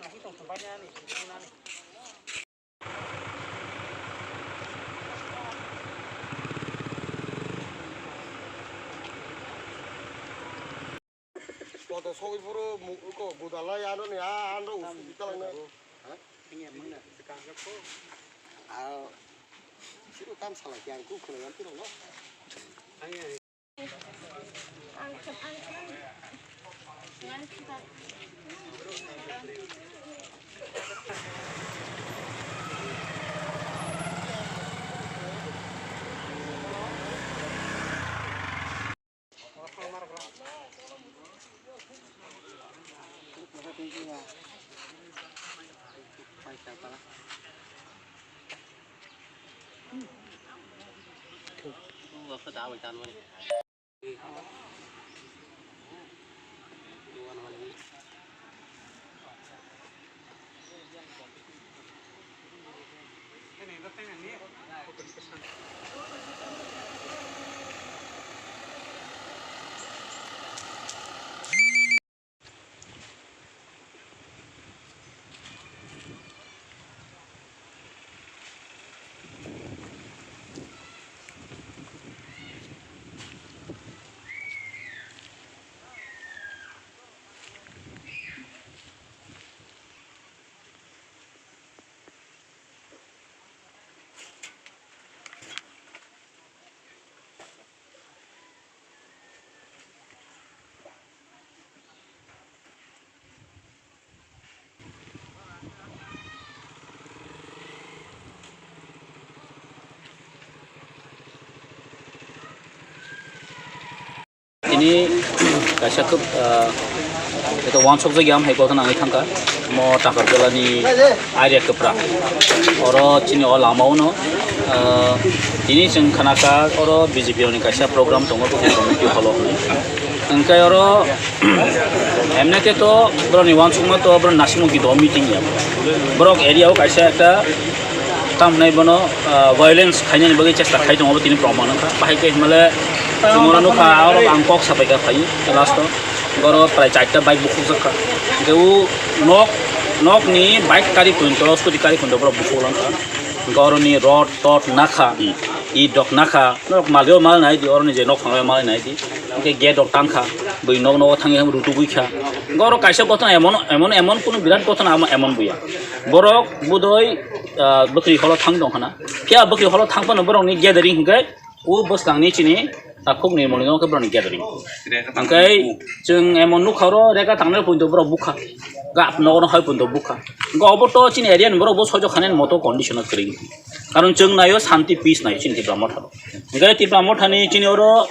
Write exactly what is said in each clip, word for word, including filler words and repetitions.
Koto sogwi phuru mu-, ko gudalai ano ni a, ano usu bitalang na. Ha? Aro siru tam salai khe ang kuk khwlai ang tiro no. Tini kaisa khub, ah, eto wansokjak ya, hai kothon nangwi thangkha. Mo Takarjala ni area kwpra. Oro chini o lama uno, ah, tini chwng khanakha oro B J P ni kaisa program tongo, bo community hall o hwnwi. Hwnkhe oro, emne khe to borokni wansukma to borok nasimung kido meeting ya. Borok area o kaisa ekta Tamhinai bono, ah, violence khainani bagwi chesta khai tongo, bo tini proman wngkha. Bahai khe hinmale chwng oro nukha, aro ang kok sapai kha phai last o. Oro prai charta bike bukhukjak kha. Hwnkhe o nok, nokni bike kari phunto, scooty kari phunto borok bukhuk lang kha. Hwnkhe oroni rod, tod nakha, it rok nakha, norok malio mal nai di, oroni je nok phanglaio mal nai di. Hwnkhe gate rok tang kha, bui nok nogo thangwi rutugwi kha. Hwnkhe oro kaisa ghotona emon, emon, emon kunu birat ghotona amo emon buya. Borok budoi, ah, bwkri holo thang tong khana. Phiya bwkri holo thang phano borokni gathering hwnkhe o bwskangni chini takhuk ni mwnwi no khe borokni gathering. Hwnkhe chwng emon nukha oro rega tangnai poito borok bukha. Gap nogo no hai poito bukha. Hwnkhe obo to chini area ni borok bo soijo khanani moto condition o kwrwi. Karon chwng naio shanti peace naio chini Tipra Motha. Hwnkhe Tipra Mothani chini oro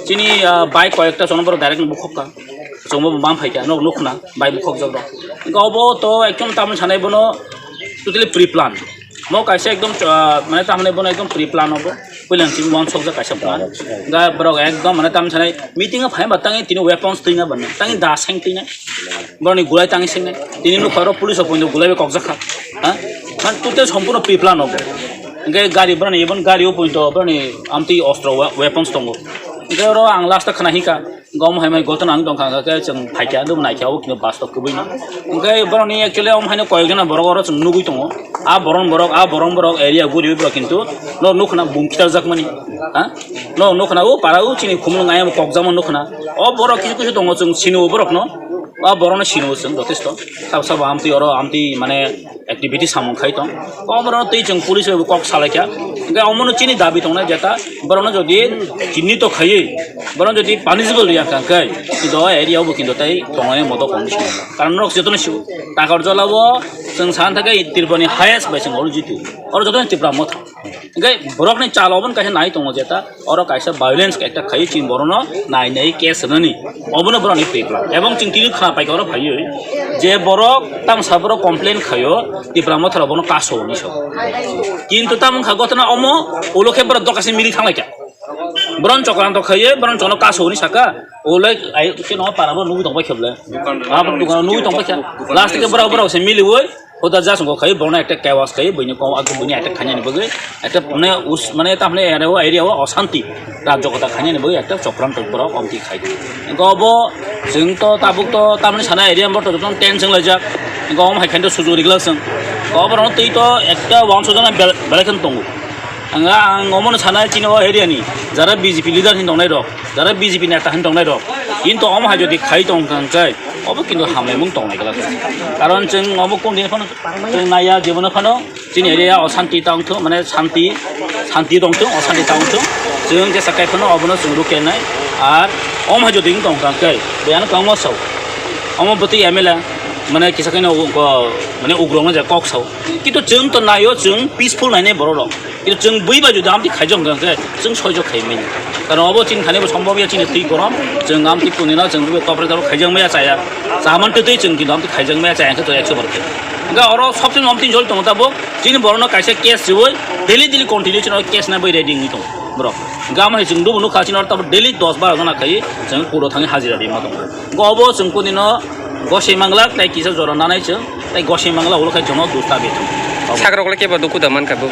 chini, ah, bai koyekta chwngno borok direct bukhok kha. Chwngbo bam phaikha, nok nukna bai bukhokjak rok. Hwnkhe obo to ekdom tamni sanai bono totally pre plan. Mo kaisa ekdom, ah, mane tamni bono ekdom pre plan obo. Puilan chini wansokjak kaisa plan. Hwnkhe borok ekdom mane tamni sanai meeting o phai ba tangi tini weapons twina bani. Tangi da seng twina. Boroni gulai tangi seng nai. Tini nukha oro police o poito gulai bai kokjak kha. Ha? Man total sompurno pre plan obo. Hwnkhe gari boroni, even gari o poito boroni amtwi ostro we-, weapons tongo. Hwnkhe oro ang last o khna hika, hwnkhe omo hai mai ghotona wng tongkha, hwnkhe chwng phaikha, nuknai kha, o kino bus to kwbwino. Hwnkhe boroni actually omo haino koyekjona borok oro chwng nugwi tongo. A boron borok, a boron borok area guri borok kintu no nukna bum khitarjakmani. Ha? No nukna o para o chini khumulwng ayang kokjakma nukna. O borok kisu kisu tongo chwng sini o borokno. O borokno sini o chwng jotesto. Sabo sabo amtwi oro amtwi mane activity samung khai tong. Oborok twi chwng police bai bo kok salai kha. Hwnkhe omono chini dabi tongnai jeta, borokno jodi chinni to khaiwi, borokno jodi punishable ya kha hwnkhe, kintu o area o bo kintu tei tongnai moto condition. Karon norok jotono sio, Takarjala o chwng sana thangkhe Tripura ni highest bai chwng oro jitu. Oro jotono Tipra Motha. Hwnkhe borokni chalo obono kaisa nai tongo jeta, oro kaisa violence ekta khaiwi chini borokno nai nai case rwnani, obono borokni pre plan. Ebong chwng tini khna paikha oro phaiwi je borok tamsa borok complain khaio Tipra Motha rok bono kaso hinwi sao. Kintu tamo wngkha ghotona omo ulo khe borok dokachi mili thanglaikha. Borok chokranto khaiwi borok chokno kaso hinwi saka, ulo ai chini o para bo nugwi tongbai khe bole. Abo dukano nugwi tongbai kha. Last khe borok borok se miliwi Huda just wngkha khai, borokno ekta chaos khai, buini kok, buini attack khainani bagwi, ekta mane us-, mane tamni area o, area o osanti, rajyo kota khainani bagwi ekta chokranto borok omti khai. Wngkha obo chwng to tabuk to tamni sana area bo to jotono tense wnglaijak. Wngkha omo hai khainto sujuk riglak chwng. Wngkha obo rokno twi to ekta uansukjaknai bel-, belai kheno tongo. Ang, ang omono sana chini o area ni jara B J P leader hin tongnai rok, jara B J P neta hin tongnai rok, kintu omo hai jodi khai tong kha hwnkhe, obo kintu hamlaimung tongnai glak. Karon chwng omo kung din phano chwng naiya, jebono phano chini area o santi tong thung, mane santi, santi tong thung, o santi tong thung. Chwng jesa kai phano obono chwng rukya nai. Ar omo hai jodi wng tong kha hwnkhe, biyano kwbangma sao. Omo bwtwi M L A, mane kisa khe no, mane ugrok no je kok sao. Kintu chwng to naio, chwng peaceful nainai borok rok. Kintu chwng bui bai jodi amtwi khaijak hwnkha khe chwng soijak khai manya. Karon obo chini thani bo sombhob ya, chini twi korom, chwng amtwi kuni no chwng bui topre topre khaijak maya chaya. Chaman twi twi chwng kintu amtwi khaijak maya chaya khe to ekso bar khe. Hwnkhe oro sobse amtwi jol tongo tabuk chini borok no kaisa case riwi daily daily continue chini case na bai ready wngwi tongo borok. Hwnkhe amo hai chwng dubu nukha chini oro tabuk daily dos baro jona khai chwng kuro thangwi hajira ri ma tongo. Hwnkhe obo chwng kuni no gosoi manglak tei kisa jora nanai chwng. Tei gosoi mangla ulo khai jono dos ta bethung. Sakrok le kebo dukhu da mankha bo.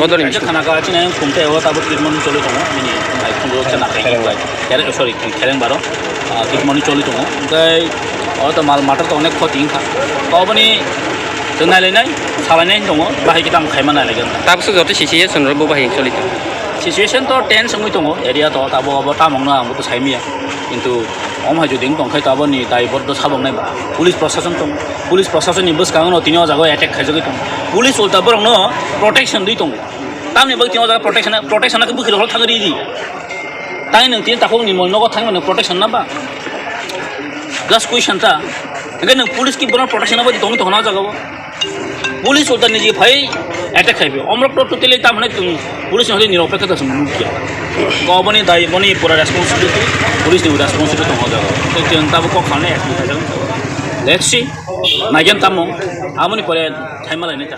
Bodol ni kaisa khana ka chini khumte o tabuk treatment choli tongo. Bini bai khungo chana khai bai. Kere, sorry, khereng baro. Ah, treatment choli tongo. Tei o to mal matter to onek khoti wngkha. Oboni to nai lai nai, salai nai tongo. Bahai kitam khai ma nai lai. Tabuk so joto situation ro bo bahai choli tongo. Situation to tense wngwi tongo. Area to tabo obo tamong no ang bo to sai miya. Kintu omo hai jodi wng tong khai to aboni daibor do sabok nai ba. Police prosason tong, police prosason ni bwskango no tini o jaga o attack khaijagwi tong. Police ulta borok no protection di tong. Tamni bagwi tini o jaga protection, protection khe bwkhirok thang ri di. Tai nwng tini takhuk ni mol nogo thang mano protection na ba? Just question ta. Hwnkhe nwng police ki borok protection na bagwi tong tong na o jaga o. Police ulta niji phai attack khai phi. Omrok to totally tam hwnwi tong police ni hwnwi nirok pekha ta sung nukya. Ko boni dai boni pura responsibility, police ni responsibility tong hoda. Tei tei tabo kok khanai action khai jagwi. Let's see. Naigen tamo. Amoni pore thaima lai nai ta.